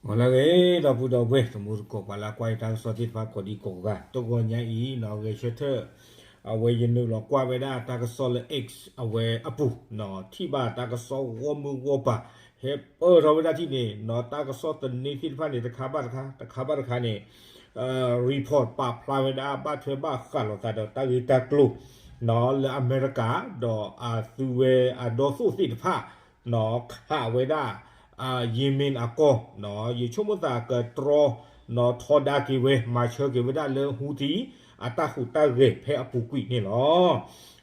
ဂီၤလၢအဂ့ၤ ဒီပုၢ်ဒီဝဲၢ် တံၤသကိး ပှၤလၢကွၢ်ယတၢ်ကစီၣ်သ့ၣ်တဖၣ် ကိးဒံကိးဂၤ တဂီၤညါအံၤ နီၣ်ဂဲၤဆၢထၢၣ် အဝဲယနုာ်လီၤကွၢ်ဝဲဒၣ်တၢ်ကစီၣ်လၢ X အဝဲအပူၤ နီၣ်ထံၣ်ဘၣ်တၢ်ကစီၣ်ဂီၢ်မုၢ်ဂီၢ်ပၤ ဟဲပၢၢ်ထီၣ်ဝဲဒၣ်ထံၣ်န့ၣ် နီၣ်တၢ်ကစီၣ်သန့သ့ၣ်တဖၣ်န့ၣ် တခါဘၣ်တခါ တခါဘၣ်တခါန့ၣ် report ပာ်ဖျါဝဲဒၣ် ဘၣ်ထွဲဘၣ်ဃးလိာ်သးဒီးတၢ်ဂ့ၢ်တၢ်ကျိၤ နီၣ်လၢအမဲရကၤ ဒီးအသုဝဲအဒီသိၣ်သ့ၣ်တဖၣ် နီၣ်ခးဝဲဒၣ် Yemen အကီၢ် နီၣ်ယဆိကမိၣ်သးကတြီ နီၣ်ထီဒါက့ၤဝဲ မၤဆၢက့ၤဝဲဒၣ်လၢ Houthi အတၢ်ဟူးတၢ်ဂဲၤဖဲအပူၤကွံာ်န့ၣ်လီၤ.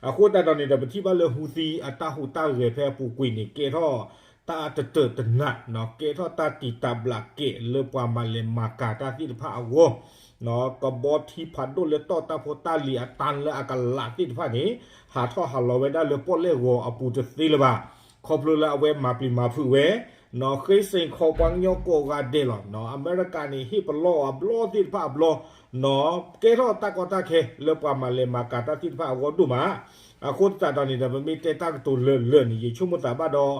အဃိသတးဒီးန့ၣ်ဒီး ပထံၣ်ဘၣ်လၢ Houthi အတၢ်ဟူးတၢ်ဂဲၤဖဲအပူၤကွံာ်န့ၣ် ကဲထီၣ်တၢ်တတၢာ်တနး နီၣ်ကဲထီၣ်တၢ်တံာ်တာ်ဘျးကဲးလၢပှၤမၤလဲၤမၤကၤတၢ်သ့ၣ်တဖၣ်အဂီၢ် ကဘီထံဖးဒိၣ်လၢတီၢ်တၢ်ဖိတၢ်လံၤအတၢ်လၢအကလးသ့ၣ်တဖၣ်န့ၣ် ဟးထီၣ်ဟးလီၤဝဲဒၣ်လၢပီၣ်လဲၣ်ဂီၤအပူၤတသ့လၢၤဘၣ်. ခီဖျိလၢအဝဲမၤပျံၤမၤဖုးဝဲ နီၣ်ဃ့စ့ၣ်ခီပှၤကညီကိးဂၤဒဲးလီၤ. နီၣ်အမဲရကၤန့ၣ် ဟ့ၣ်ပလီၢ်အဘျီသ့ၣ်တဖၣ်အဘျီ နီၣ်ကဲထီၣ်တၢ်ကီတၢ်ခဲလၢပှၤမၤလဲၤမၤကၤတၢ်သ့ၣ်တဖၣ်အဂီၢ်ဒိၣ်မး. အဃိသတးဒီးန့ၣ်ဒီး ပမ့ၢ်တဲတၢ်ကတိၤလၢာ်လၢာ်န့ၣ် ယဆိကမိၣ်သးဘၣ်ဒီး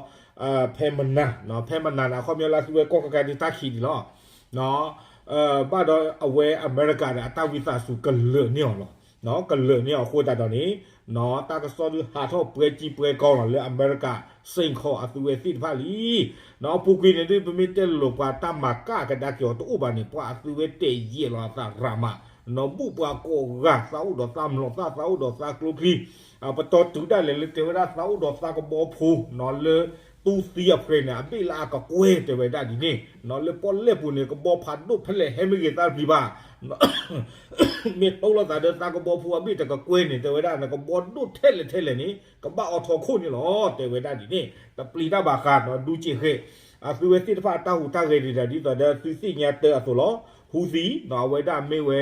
ဖဲမနၤ နီၣ်ဖဲမနၤန့ၣ် အခီပညီလၢအသုဝဲကီၢ်ခဲခါဒ်တၢ်ခံးဒံးလီၤ. ဘၣ်ဒီးအဝဲအမဲရကၤဒီး အတၢ်ဝံသးစူၤကလၢာ်န့ၢ်အီၤလီၤ. နီၣ်ကလၢာ်န့ၢ်အီၤအဃိသတးဒီးန့ၣ် နီၣ်တၢ်ကစီၣ်ဒုးဟးထီၣ်ပှဲၤကံပှဲၤကီလီၤ လၢအမဲရကၤ စ့ၣ်ခီအသုဝဲသ့ၣ်တဖၣ်လံ. နီၣ်အပူၤကွံာ်န့ၣ်ဒုး ပမ့ၢ်တဲလိၤလိၤပှၤတၢ်မၤကၣ်ကဒါက့ၤအီၤတအိၣ်ဘၣ်န့ၣ် ပှၤအသုဝဲတဲာ်ယဲၢ်လီၤအသးရၤမး နီၣ်ဘူၣ်ပှၤကိးဂၤ သးအိၣ်ဒီးသးမျိာ်သၣ် သးအိၣ်ဒီးသးကျိချံ ပတီၢ်တုၤဒၣ်လဲာ်လၢတဲဝဲဒၣ်သးအိၣ်ဒီးသးကဘီဖိ နီၣ်လၢ တူသံအဖှဲးန့ၣ် အဘ့ၣ်လၢအကကွဲၢ်တဲဝဲဒၣ်ဒ်န့ၣ် နီၣ်လၢပီၣ်လဲၣ်ပူၤန့ၣ် ကဘီဖးဒိၣ်ဖဲလဲၣ်ဟဲမ့ၢ်ဂ့ၤသးတပျံၤဘၣ် မ့ၢ်တိလီၤသးဒီးသးကဘီဖိအဘ့ၣ်တကကွဲၢ်န့ၣ် တဲဝဲဒၣ်န့ၣ် ကဘီဒိၣ်ထဲလဲၣ်ထဲလဲၣ်န့ၣ် ကဘၣ်အိးထီၣ်ခိၣ်န့ၣ်လီၤ တဲဝဲဒၣ်ဒ်န့ၣ် တပျံၤတၢ်ဘၣ်ဃးနီၣ် ဒူက့ၣ်ဃဲၣ် အသုဝဲသ့ၣ်တဖၣ်အတၢ်ဟူးတၢ်ဂဲၤဒံးဒၣ် ဒ်သိးဒီးသုသ့ၣ်ညါတၢ်အသိးလီၤ. Houthi နီၣ်အဝဲဒၣ်မ့ၢ်ဝဲ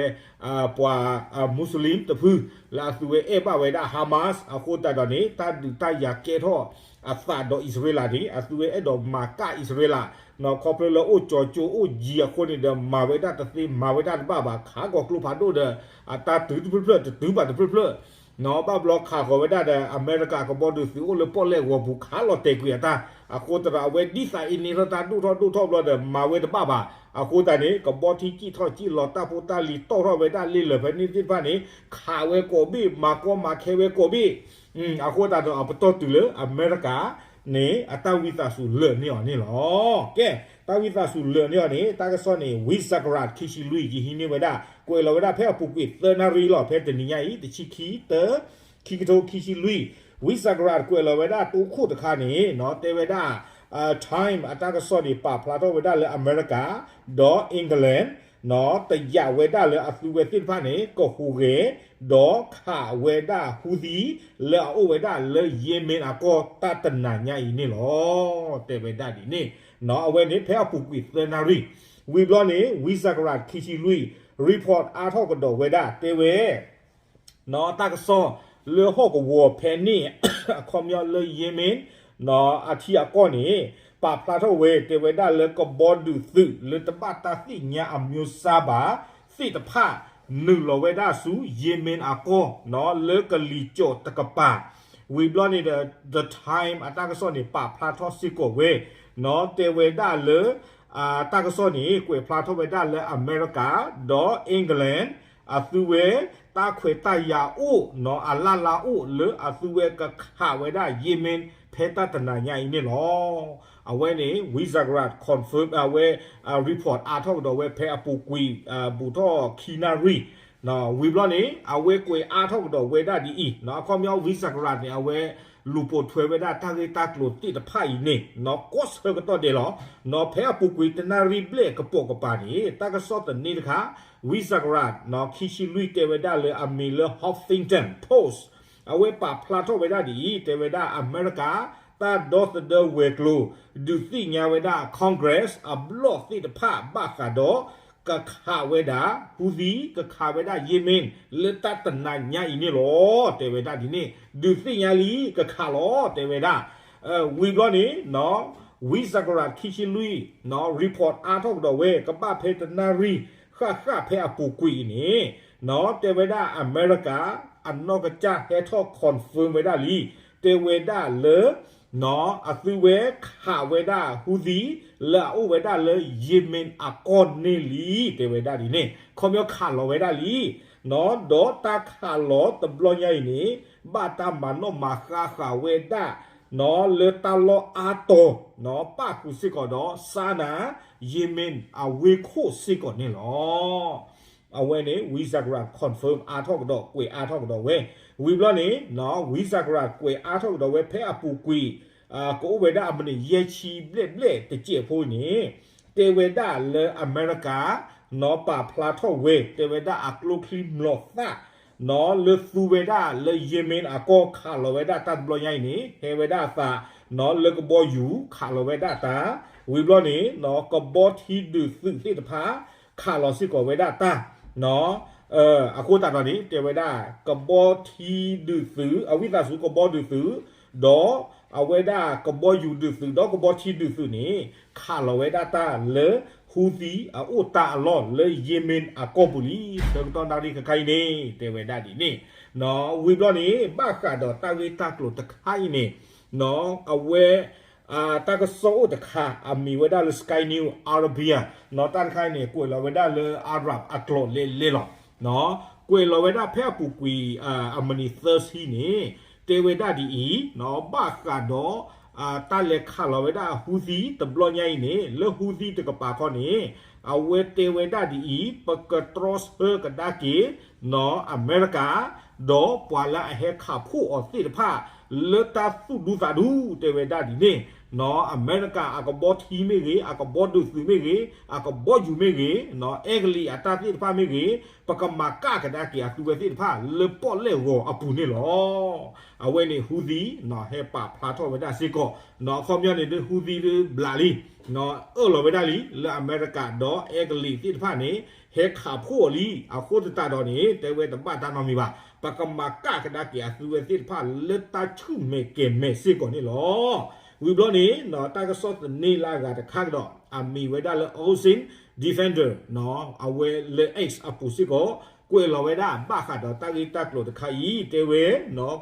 ပှၤ Muslim တဖု လၢအသုဝဲအဲၣ်ဘၣ်ဝဲဒၣ် Hamas အဃိသတးဒီးန့ၣ် တၢ်ဒုးတၢ်ယၤကဲထီၣ်အသးဒီးအံၣ်စရ့လးန့ၣ် အသုဝဲအဲၣ်ဒိးမၤကၣ်အံၣ်စရ့လး နီၣ်ခီဖျိလၢအိၣ်ကၠီၤကၠိအိၣ်ယံၤအဃိန့ၣ်ဒီး မၤဝဲဒၣ်တသ့မၤဝဲဒၣ်တဘၣ်ဘၣ် ခးကီၢ်ကျိဖးဒိၣ်ဒီး အတၢ်တုၤတဖျၢၣ်ဖျၢၣ် တတုၤဘၣ်တဖျၢၣ်ဖျၢၣ် နီၣ်ဘၣ်ဘျီခးဃီၤဝဲဒၣ်ဒီး အမဲရကၤကဘီဒုးသုးအိၣ်လၢပီၣ်လဲၣ်ဂီၤပူၤ ခးလီၤတဲာ်ကွံာ်အတၢ် အဃိသတးဒီးအဝဲဒ်သးအံၤန့ၣ်ထီၣ်တၢ်ဒိၣ်ထီၣ်ဒိၣ်ထီၣ်ဘျီဒီး မၤဝဲတဘၣ်ဘၣ်. အဃိသတးန့ၣ် ကဘီထံစံၣ်ထီၣ်စံၣ်လီၤ တၢ်ဖိတၢ်လံၤတီၢ်ထီၣ်ဝဲဒၣ်လ့လၢာ်ဖဲန့ၣ်သ့ၣ်တဖၣ်န့ၣ် ခးဝဲကိးဘ့ၣ် မၤကီမၤခဲဝဲကိးဘ့ၣ် အဃိသတးဒီးအပတီၢ်တုၤလၢအမဲရကၤန့ၣ် အတၢ်ဝံသးစူၤလၢာ်န့ၢ်အီၤန့ၣ်လီၤ. ကဲ တၢ်ဝံသးစူၤလၢာ်န့ၢ်အီၤန့ၣ် တၢ်ကစီၣ်န့ၣ် ဝံစးကရး ခံဆံလွံၢ် ယဟံးန့ၢ်ဝဲဒၣ် ကွဲးလီၤဝဲဒၣ်ဖဲအပူၤကွံာ်သၢနၣ်ရံၣ်လီၤ ဖဲတနံၤညါအံၤ တဆံခံ တၢ ခံကထိခံဆံလွံၢ် ဝံစးကရးကွဲးလီၤဝဲဒၣ်တိခိၣ်တခါန့ၣ် နီၣ်တဲဝဲဒၣ် Time အတၢ်ကစီၣ်န့ၣ် ပာ်ဖျါထီၣ်ဝဲဒၣ်လၢအမဲရကၤ ဒီး England နီၣ်တယာ်ဝဲဒၣ်လၢအသုဝဲသ့ၣ်တဖၣ်န့ၣ် ကဟူးဂဲၤ ဒီးခးဝဲဒၣ် Houthi လၢအအိၣ်ဝဲဒၣ်လၢ Yemen အကီၢ်တၢ်တနၤညါအံၤန့ၣ်လီၤ. တဲဝဲဒၣ်ဒ်န့ၣ် နီၣ်အဝဲန့ၣ်ဖဲအပူၤကွံာ်သၢနၣ်ရံၣ် ဝံၤဘျီန့ၣ် ဝံစးကရး ခံဆံလွံၢ် report အါထီၣ်ကဒီးဝဲဒၣ် တဲဝဲ နီၣ်တၢ်ကစီၣ်လၢဟီၣ်ကဝီၤဖဲန့ၣ် အခီပညီလၢ Yemen နီၣ်အထံအကီၢ်န့ၣ် ပာ်ဖျါထီၣ်ဝဲ တဲဝဲဒၣ်လၢကဘီဒုးသုးလၢတဘၣ်တၢ်သ့ၣ်ညါအမျိုးအစားဘၣ် သ့ၣ်တဖၣ် နုာ်လီၤဝဲဒၣ်ဆူ Yemen အကီၢ် နီၣ်လၢကလံၤကၠီၣ်တကပၤ ဝံၤဘျီန့ၣ်ဒီး The Time အတၢ်ကစီၣ်န့ၣ် ပာ်ဖျါထီၣ်စ့ၢ်ကီးဝဲ နီၣ်တဲဝဲဒၣ်လၢ တၢ်ကစီၣ်န့ၣ် ကွဲးဖျါထီၣ်ဝဲဒၣ်လၢအမဲရကၤ ဒီး England အသုဝဲ တၢ်ခွဲးတၢ်ယာ်အိၣ် နီၣ်အလၢ်လၢ်အိၣ်လၢအသုဝဲကခးဝဲဒၣ် Yemen ဖဲတၢ်တနၤညါအံၤန့ၣ်လီၤ. အဝဲန့ၣ် ဝံစးကရး confirm အဝဲ report အါထီၣ်ကဒီးဝဲဖဲအပူၤကွံာ် ဘူးထီၣ်ခံနၣ်ရံၣ် ဝံၤဘျီန့ၣ် အဝဲကွဲးအါထီၣ်ကဒီးဝဲဒၣ်ဒ်အံၤ အခီပညီ ဝံစးကရးန့ၣ် အဝဲလူၤပိာ်ထွဲဝဲဒၣ်တၢ်ဂ့ၢ်တၢ်ကျိၤသ့ၣ်တဖၣ်အံၤန့ၣ် နီၣ်ကီၢ်ဆၢကတီၢ်ဒဲးလီၤ. နီၣ်ဖဲအပူၤကွံာ်တနၣ်ရံၣ်ဘျဲၣ်ကပိာ်ကပၤန့ၣ် တၢ်ကစီၣ်သန့တခါ ဝံစးကရး နီၣ် ခံဆံလွံၢ်တဲဝဲဒၣ်လၢအမံၤလၢ Huffington Post အဝဲပာ်ဖျါထီၣ်ဝဲဒၣ်ဒ်အံၤ တဲဝဲဒၣ်အမဲရကၤ တၢ်ဒီသဒၢဝဲၤကျိၤ ဒုးသ့ၣ်ညါဝဲဒၣ် Congress အဘျီၣ်သ့ၣ်တဖၣ်ဘၣ်ဃးဒီး ကခးဝဲဒၣ် Houthi ကခးဝဲဒၣ် Yemen လၢတၢ်တနၤညါအံၤန့ၣ်လီၤ. တဲဝဲဒၣ်ဒ်န့ၣ် ဒုးသ့ၣ်ညါလံ ကခးလီၤ တဲဝဲဒၣ် ဝံၤဘျီန့ၣ် နီၣ် ဝံစးကရး ခံဆံလွံၢ် နီၣ် report အါထီၣ်ကဒီးဝဲ ကဘၣ်ဖဲတနၣ်ရံၣ် ဃၣ်ဃၣ်ဖဲအပူၤကွံာ်အံၤန့ၣ် နီၣ် တဲဝဲဒၣ်အမဲရကၤ အနီၢ်ကစၢ်ဟဲထီၣ် confirm ဝဲဒၣ်လံ တဲဝဲဒၣ်လၢ အသုဝဲခးဝဲဒၣ် Houthi လၢအအိၣ်ဝဲဒၣ်လၢ Yemen အကီၢ်န့ၣ်လံ တဲဝဲဒၣ်ဒ်န့ၣ် ခီပညီခးလီၤဝဲဒၣ်လံ ဒီးတၢ်ခးလီၤတဘျီညါအံၤန့ၣ် ဘၣ်တၢ်မၤနီၣ်မၤဃါဃာ်ဝဲဒၣ် လၢတၢ်လီၢ်အါတီၤ ပၣ်ဃုာ်စ့ၢ်ကီးဒီး Sanaa Yemen အဝ့ၢ်ခိၣ်စ့ၢ်ကီးန့ၣ်လီၤ. အဝဲန့ၣ် ဝံစကရၣ် confirm အါထီၣ်ကဒီး ကွဲးအါထီၣ်ကဒီးဝဲ ဝံၤဘျီန့ၣ် ဝံစကရၣ် ကွဲးအါထီၣ်ကဒီးဝဲ ဖဲအပူၤကွံာ် ကအိၣ်ဝဲဒၣ်အမံးနံးယဲၢ်ဆံဘျဲၣ်ဘျဲၣ်တစဲးဖိအံၤန့ၣ် တဲဝဲဒၣ်လၢအမဲရကၤ နီၢ်ပာ်ဖျါထီၣ်ဝဲ တဲဝဲဒၣ်အကျိချံမျိာ်သၣ် နီၢ်လၢသူဝဲဒၣ်လၢ Yemen အကီၢ်ခးလီၤဝဲဒၣ်တၢ်တဘျီညါအံၤန့ၣ် ဟဲဝဲဒၣ်အသး နီၢ်လၢကဘီယူၤခးလီၤဝဲဒၣ်တၢ် ဝံၤဘျီန့ၣ် ကဘီထံဒုးသုးသ့ၣ်တဖၣ် ခးလီၤစ့ၢ်ကီးဝဲဒၣ်တၢ် အဃိသတးဒီးန့ၣ် တဲဝဲဒၣ် ကဘီထံဒုးသုး အဝံသးစူၤကဘီဒုးသုး ဒီးအဝဲဒၣ်ကဘီယူၤဒုးသုး ဒီးကဘီထံဒုးသုးန့ၣ် ခးလီၤဝဲဒၣ်တၢ်လၢ Houthi အအိၣ်တၢ်အလီၢ်လၢ Yemen အကီၢ်ပူၤလံ ဆၢကတီၢ်နၣ်ရံၣ်ခဲခါအံၤန့ၣ် တဲဝဲဒၣ်ဒ်န့ၣ် ဝံၤဘျီန့ၣ် ဘၣ်ဃးဒီးတၢ်ဂ့ၢ်တၢ်ကျိၤတခါအံၤန့ၣ် အဝဲ တၢ်ကစီၣ်အိၣ်တခါ အမံၤဝဲဒၣ်လၢ Sky News Arabia နီၢ်တၢ်တခါအံၤန့ၣ် ကွဲးလီၤဝဲဒၣ်လၢ Arab အကျိာ်လဲၣ်လဲၣ်လီၤ. ကွဲးလီၤဝဲဒၣ်ဖဲအပူၤကွံာ် အမံးနံးသၢဆံန့ၣ် တဲဝဲဒၣ်ဒ်အံၤ ဘၣ်ဃးဒီး တၢ်လဲၤခးလီၤဝဲဒၣ် Houthi တဘျီညါအံၤန့ၣ် လၢ Houthi တကပၤခီန့ၣ် အဝဲတဲဝဲဒၣ်ဒ်အံၤ ပကတြီဆၢကဒါက့ၤ အမဲရကၤ ဒီးပှၤလၢအဟဲခးဖှိၣ်အီၤသ့ၣ်တဖၣ် လၢတၢ်သူၣ်ဒူသးဒူ တဲဝဲဒၣ်ဒ်န့ၣ် အမဲရကၤအကဘီထံမ့ၢ်ဂ့ၤ အကဘီဒုးသုးမ့ၢ်ဂ့ၤ အကဘီယူၤမ့ၢ်ဂ့ၤ အဲကလံးအတၢ်သ့ၣ်တဖၣ်မ့ၢ်ဂ့ၤ ပကမၤကၣ်ကဒါက့ၤအသုဝဲသ့ၣ်တဖၣ်လၢပီၣ်လဲၣ်ဂီၤအပူၤန့ၣ်လီၤ. အဝဲန့ၣ် Houthi ဟဲပာ်ဖျါထီၣ်ဝဲဒၣ်စ့ၢ်ကီး အခီပညီန့ၣ်ဒ် Houthi ဒ်ဘျးလံ အၢၣ်လီၤဝဲဒၣ်လံ လၢအမဲရကၤဒီးအဲကလံးသ့ၣ်တဖၣ်န့ၣ် ဟဲခးဖှိၣ်အီၤလံ အဃိသတးဒီးန့ၣ် တဲဝဲတဘၣ်တၢ်နီတမံၤဘၣ် ပကမၤကၣ်ကဒါက့ၤအသုဝဲသ့ၣ်တဖၣ်လၢတၢ်ဆူၣ်မဲာ်ကဲၤမဲာ်စ့ၢ်ကီးန့ၣ်လီၤ. ဝံၤဘျီန့ၣ် တၢ်ကစီၣ်သန့ၤလၢအဂၤတခါကဒီး အမံၤဝဲဒၣ်လၢ Ocean Defender အဝဲလၢ X အပူၤစ့ၢ်ကီး ကွဲးလီၤဝဲဒၣ်ဘၣ်ဃးဒီးတၢ်ဂ့ၢ်တၢ်ကျိၤတခါအံၤ တဲဝဲ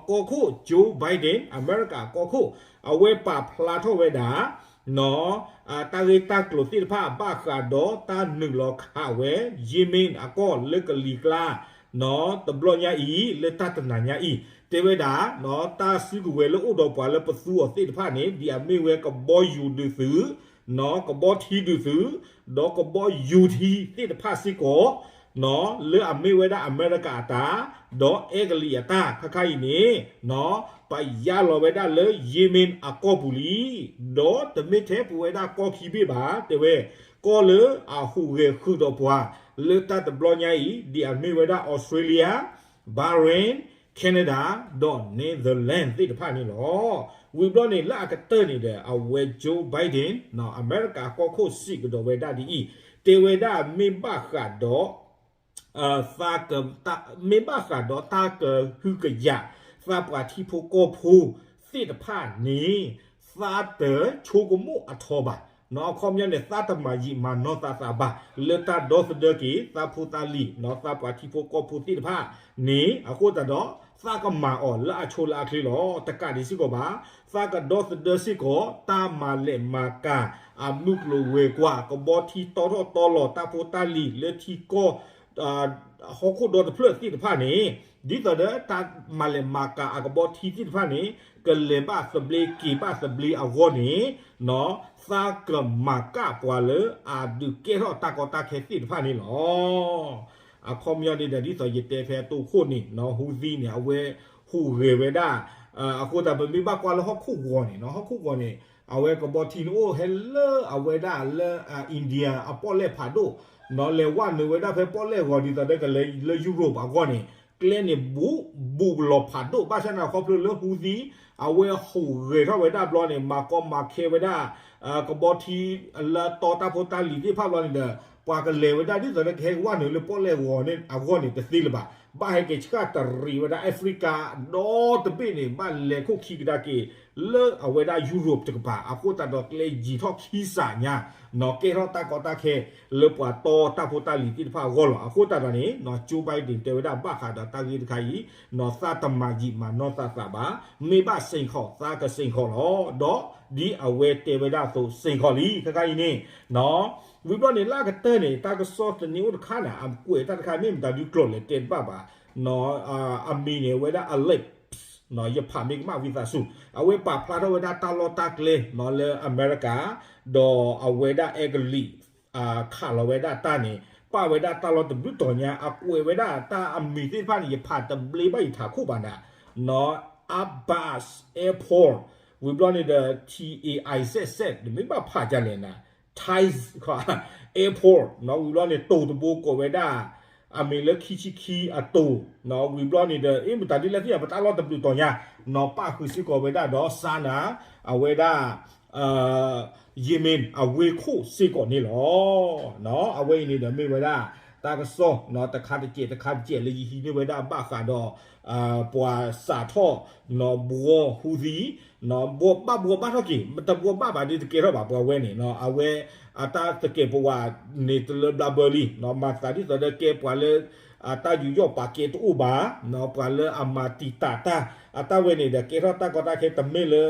ကီၢ်ခိၣ် Joe Biden အမဲရကၤကီၢ်ခိၣ် အဝဲပာ်ဖျါထီၣ်ဝဲဒၣ် တၢ်ဂ့ၢ်တၢ်ကျိၤသ့ၣ်တဖၣ်ဘၣ်ဃးဒီးတၢ်နုာ်လီၤခးဝဲ Yemen အကီၢ်လၢကလံၤကျါ တဘျီညါအံၤ လၢတၢ်တနၤညါအံၤ တဲဝဲဒၣ် တၢ်စုကဝဲၤလၢအိၣ်ဒီးပှၤလၢပသူအီၤသ့ၣ်တဖၣ်န့ၣ် ဒ်အမ့ၢ်ဝဲကဘီယူၤဒုးသုး ကဘီထံဒုးသုး ဒီးကဘီယူၤထံသ့ၣ်တဖၣ်စ့ၢ်ကီး လၢအမ့ၢ်ဝဲဒၣ်အမဲရကၤအတၢ် ဒီးအဲကလံးအတၢ်ခါခါအံၤန့ၣ် ပယါလီၤဝဲဒၣ်လၢ Yemen အကီၢ်ပူၤလံ. ဒီးတမ့ၢ်ထဲပဝဲဒၣ်ကီၢ်ခံဘ့ၣ်ဘၣ် တဲဝဲ ကီၢ်လၢအဟူးဂဲၤဃုာ်ဒီးပှၤ လၢတၢ်တဘျီညါအံၤ ဒ်အမ့ၢ်ဝဲဒၣ် Australia, Bahrain, Canada ဒီး Netherlands သ့ၣ်တဖၣ်န့ၣ်လီၤ. ဝံၤဘျီန့ၣ်လၢအကတၢၢ်န့ၣ်ဒီး အဝဲ Joe Biden အမဲရကၤကီၢ်ခိၣ်စံးကဒီးဝဲဒၣ်ဒ်အံၤ တဲဝဲဒၣ်မ့ၢ်ဘၣ်ဃးဒီး သးက မ့ၢ်ဘၣ်ဃးဒီးတၢ်ကဟုကယာ် သးပှၤထံဖိကီၢ်ဖိသ့ၣ်တဖၣ်န့ၣ် သးတဆိကမိၣ်အထီဘၣ်. အခီပညီန့ၣ် သးတမၤယံာ်မၤနီၢ်သးသးဘၣ် လၢတၢ်ဒီသဒၢက့ၤ သးဖိသးလံၤ သးပှၤထံဖိကီၢ်ဖိသ့ၣ်တဖၣ်န့ၣ် အဃိသတးဒီး သးကမၤအီၤလၢအဆိလၢအချ့လီၤ. တကးဒံးစ့ၢ်ကီးဘၣ် သးကဒီသဒၢစ့ၢ်ကီး တၢ်မၤလဲၢ်မၤကၤ အမုၢ်ကျိၤဝဲၤကွာ် ကဘီထံတီထီၣ်တီလီၤ တၢ်ဖိတၢ်လံၤလၢထံကီၢ် ဟီၣ်ခိၣ်ဒီတဖျၢၣ်သ့ၣ်တဖၣ်န့ၣ် ဒ်သိးဒီးတၢ်မၤလဲၢ်မၤကၤအကဘီထံသ့ၣ်တဖၣ်န့ၣ် ကလဲၤဘၣ်သဘျ့က့ၤဘၣ်သဘျ့အဂီၢ်န့ၣ် သးကမၤကၣ်ပှၤလၢအဒုးကဲထီၣ်တၢ်ကီတၢ်ခဲသ့ၣ်တဖၣ်န့ၣ်လီၤ. အခီပညီန့ၣ်ဒီး ဒ်သိးယတဲဖဲအတိၢ်ခိၣ်န့ၣ် Houthi န့ၣ် အဝဲဟူးဂဲၤဝဲဒၣ် အဃိသတး ပမ့ၢ်ဘၣ်ကွၢ်လၢဟီၣ်ခိၣ်ဂီၤန့ၣ် ဟီၣ်ခိၣ်ဂီၤန့ၣ် အဝဲကဘီထံန့ၣ်အိၣ်ဟဲလၢအဝဲဒၣ်လၢ India အပီၣ်လဲၣ်ဖးဒိၣ် လဲၤဝဲနုာ်ဝဲဒၣ်ဖဲပီၣ်လဲၣ်ဂီၤ ဒ်သိးဒီးကလဲၤလၢ Europe အဂီၢ်န့ၣ် ကျဲန့ၣ် ဘူးဘူးလီၤဖးဒိၣ် ဘၣ်ဆၣ်န့ၣ် ခီဖျိလၢ Houthi အဝဲဟူးဂဲၤထီၣ်ဝဲဒၣ်ဘျီန့ၣ် မၤကီမၤခဲဝဲဒၣ် ကဘီထံလၢတီတၢ်ဖိတၢ်လံၤသ့ၣ်တဖၣ်ဘျီန့ၣ်ဒီး ပှၤကလဲၤဝဲဒၣ်ဒ်သိးလၢကဟဲကဝဲနုာ်လၢပီၣ်လဲၣ်ဂီၤန့ၣ်အဂီၢ်န့ၣ် တသ့လၢၤဘၣ်. ဘၣ်ဟဲက့ၤဆှၣ်တရံးဝဲဒၣ် Africa ဒီတဘ့ၣ်န့ၣ် ဘၣ်လဲၤခိၣ်ခံကဒါက့ၤ လၢအဝဲဒၣ် Europe တကပၤ အဃိသတးဒီးကျဲယံာ်ထီၣ်ခံစးညါ နီၢ်ကဲထီၣ်တၢ်ကီတၢ်ခဲ လၢပှၤတီတၢ်ဖိတၢ်လံၤသ့ၣ်တဖၣ်အဂီၢ်လီၤ. အဃိသတးဒီးန့ၣ် နီၢ် Joe Biden တဲဝဲဒၣ်ဘၣ်ဃးဒီးတၢ်ဂ့ၢ်တခါအံၤ နီၢ် သးတမၤယံာ်မၤနီၢ်သးသးဘၣ်, မ့ၢ်ဘၣ်စ့ၢ်ကီး သးကစ့ၢ်ကီးလီၤ. ဒီးဒ်အဝဲတဲဝဲဒၣ်အသိးစ့ၢ်ကီးလံ ခဲခါအံၤန့ၣ် နီၢ် ဝံၤဘျီန့ၣ်လၢအကတၢၢ်န့ၣ် တၢ်ကစီၣ်သန့အိၣ်တခါန့ၣ် အကွဲးတၢ်တခါမ့ၢ်မတၤဒုးကျိာ်လဲၤတဲတဘၣ်ဘၣ် နီၢ် အမံၤန့ၣ်ဝဲဒၣ် Alex နီၢ် ယဖးမ့ၢ်ကမၣ်ဝံသးစူၤ အဝဲပာ်ဖျါထီၣ်ဝဲဒၣ်တၢ်လီၢ်တၢ်ကျဲ နီၢ် လၢအမဲရကၤ ဒီးအဝဲဒၣ်အဲကလံး ခးလီၤဝဲဒၣ်တၢ်န့ၣ် ပာ်ဝဲဒၣ်တၢ်လီၢ်တဘျုးတီၤညါ အကွဲးဝဲဒၣ်တၢ်အမံၤသ့ၣ်တဖၣ်န့ၣ် ယဖးတဘျ့ဘၣ်ယထးခိၣ်ဘၣ်နၤ နီၢ် Abbas Airport ဝံၤဘျီန့ၣ်ဒီး T A I Z Z န့ၣ်မ့ၢ်ဘၣ်ဖးဒ်လဲၣ်နၤ Thai Airport နီၢ် ဝံၤဘျီန့ၣ် တိၤတဘိကိးဝဲဒၣ် အမံၤလၢခံဆံခံအတိၤ နီၢ် ဝံၤဘျီန့ၣ်ဒီး အ့ၣ် မတၤဒ်လဲၣ်သ့ၣ်ညါ ပတၢ်လီၢ်တဘျုးတီၤညါ နီၢ် ပာ်ဃုာ်စ့ၢ်ကီးဝဲဒၣ်ဒီး Sana အဝဲဒၣ် Yemen အဝ့ၢ်ခိၣ်စ့ၢ်ကီးန့ၣ်လီၤ. နီၢ် အဝဲအံၤန့ၣ်ဒီးမ့ၢ်ဝဲဒၣ် တၢ်ကစီၣ် နီၢ် တခါတကဲးတခါတကဲး လၢယဟံးန့ၢ်ဝဲဒၣ်ဘၣ်ဃးဒီး ပှၤစးထီၣ် နီၢ် ဘှီ Houthi နီၢ် ဘှီဘၣ်ဘှီဘၣ်ထီၣ်က့ၤ တဘှီဘၣ်ဘၣ်ဒီးတကဲထီၣ်ဘၣ် ပှၤဝဲန့ၣ် နီၢ် အဝဲ အတၢ်သကဲးပဝးန့ၣ်တလၢဘျါဘၢလံ နီၢ် မၤသးဒ်သိးဒီးကဲပှၤလၢ အတၢ်ယူးယီၣ်ပာ်ကဲတအိၣ်ဘၣ် နီၢ် ပှၤလၢအမၤတံာ်တာ်တၢ် အတၢ်ဝဲန့ၣ်ဒီးကဲထီၣ်တၢ်ကီတၢ်ခဲတမ့ၢ်လၢ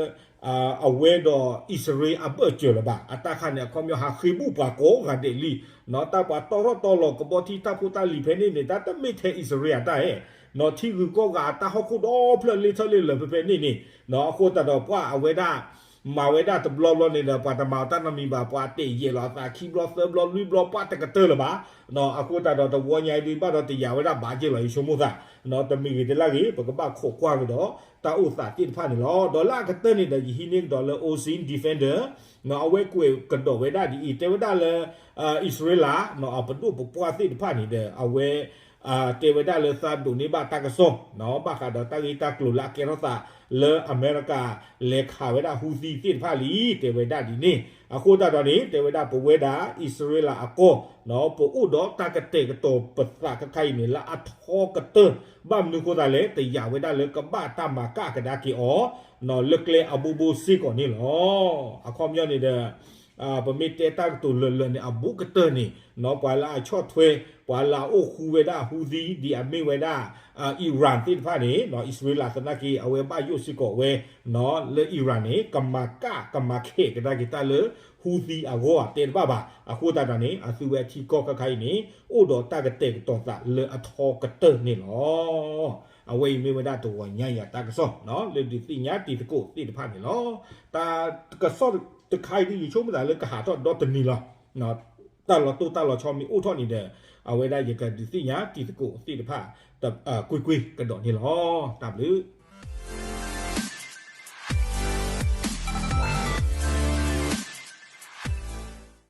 အဝဲဒီးအံၣ်စရ့လးအဘၢၣ်စၢၤလၢၤဘၣ်. အတၢ်ခါန့ၣ် အခီပညီဟးဃ့ဘူၣ်ပှၤကိးဂၤဒဲးလံ နီၢ် တၢ်ပှၤတီထီၣ်တီလီၤကဘီထံတၢ်ဖိတၢ်လံၤဖဲန့ၣ်န့ၣ် တၢ်တမ့ၢ်ထဲအံၣ်စရ့လးအတၢ်ဧါ နီၢ် ထံဂုၤကီၢ်ဂၤအတၢ်ဟီၣ်ခိၣ်ဒီဖျၢၣ်လ့ထၢၣ်လ့လၢာ်ဖဲဖဲန့ၣ်န့ၣ် နီၢ် အဃိသတးဒီးပှၤအဝဲဒၣ် မၤဝဲဒၣ်တဘျီဘျီန့ၣ်ဒီး ပှၤတမၤအီၤတၢ်နီတမံၤဘၣ် ပှၤတဲာ်ယဲၢ်လီၤအသးခံဘျီသၢဘျီလွံၢ်ဘျီပှၤတကတၢၢ်လၢၤဘၣ် နီၢ် အဃိသတးဒီးတဝီညါအံၤဒုးဘၣ်ဒီးတယာ်ဝဲဒၣ်ဘၣ်က့ၢ်လီၤ ယဆိကမိၣ်သး နီၢ် တမံၤဂ့ၤတလၢ်ဂ့ၤ ပကဘၣ်ခိးကွၢ်ကဒီး တၢ်အိၣ်သးသ့ၣ်တဖၣ်န့ၣ်လီၤ. ဒီးလၢအကတၢၢ်န့ၣ်ဒီး ယဟံးန့ၢ်ကဒီးလၢ Ocean Defender နီၢ် အဝဲကွဲးကဒီးဝဲဒၣ်ဒ်အံၤ တဲဝဲဒၣ်လၢ အံၣ်စရ့လး နီၢ် အပဒိၣ်ပပှၢ်သ့ၣ်တဖၣ်န့ၣ်ဒီး အဝဲ တဲဝဲဒၣ်လၢသးဒိးန့ၢ်ဘၣ်တၢ်ကစီၣ် နီၢ် ဘၣ်ဃးဒီးတၢ်ဂ့ၢ်တၢ်ကျိၤလၢအကဲထီၣ်သးလၢအမဲရကၤ လဲၤခးဝဲဒၣ် Houthi သ့ၣ်တဖၣ်လံ တဲဝဲဒၣ်ဒ်န့ၣ် အဃိသတးဒီးန့ၣ် တဲဝဲဒၣ်ပဝဲဒၣ် အံၣ်စရ့လးအကီၢ် နီၢ် ပအိၣ်ဒီးတၢ်ကတဲာ်ကတီၤပသးခဲခါအံၤန့ၣ် လၢအထီကတၢၢ် ဘၣ်မနုၤအဃိသတးလဲၣ် တယာ်ဝဲဒၣ်လၢကဘၣ်တၢ်မၤကၣ်ကဒါက့ၤအီၤ နီၢ် လၢကျဲအဘိဘိစ့ၢ်ကီးန့ၣ်လီၤ. အခီပညီန့ၣ်ဒီး ပမ့ၢ်တဲတၢ်ကတိၤလၢာ်လၢာ်န့ၣ် အဘူးကတၢၢ်န့ၣ် နီၢ် ပှၤလၢအဆီၣ်ထွဲ ပှၤလၢအအိၣ်ဃူဝဲဒၣ် Houthi ဒ်အမ့ၢ်ဝဲဒၣ် Iran သ့ၣ်တဖၣ်န့ၣ် နီၢ် အံၣ်စရ့လးသနာ်က့ အဝဲဘၣ်ယိၣ်စ့ၢ်ကီးဝဲ နီၢ် လၢ Iran န့ၣ် ကမၤကၣ်ကမၤခဲးကဒါက့ၤတၢ်လၢ Houthi အဂီၢ်တဲတဘၣ်ဘၣ်. အဃိသတးဒီးန့ၣ် အသုဝဲထံကီၢ်ခဲခါအံၤန့ၣ် အိၣ်ဒီးတၢ်ကတဲာ်ကတီၤသးလၢအထီကတၢၢ်န့ၣ်လီၤ. အဝဲအံၤမ့ၢ်ဝဲဒၣ်တဂီၤညါယၤတၢ်ကစီၣ် လၢဒုးသ့ၣ်ညါတံၤသကိးသ့ၣ်တဖၣ်န့ၣ်လီၤ. တၢ်ကစီၣ်တခါအံၤဒ်ယဆိကမိၣ်သးလၢကဟးထီၣ်ဒီတနံၤလီၤ. တၢ်လီၤတိၢ်တၢ်လီၤဆီမ့ၢ်အိၣ်ထီၣ်န့ၣ်ဒီး အဝဲဒၣ်ယကဒုးသ့ၣ်ညါတံၤသကိးသ့ၣ်တဖၣ် ကွ့ၢ်ကွ့ၢ်ကဒီးန့ၣ်လီၤ. တၢ်ဘျုး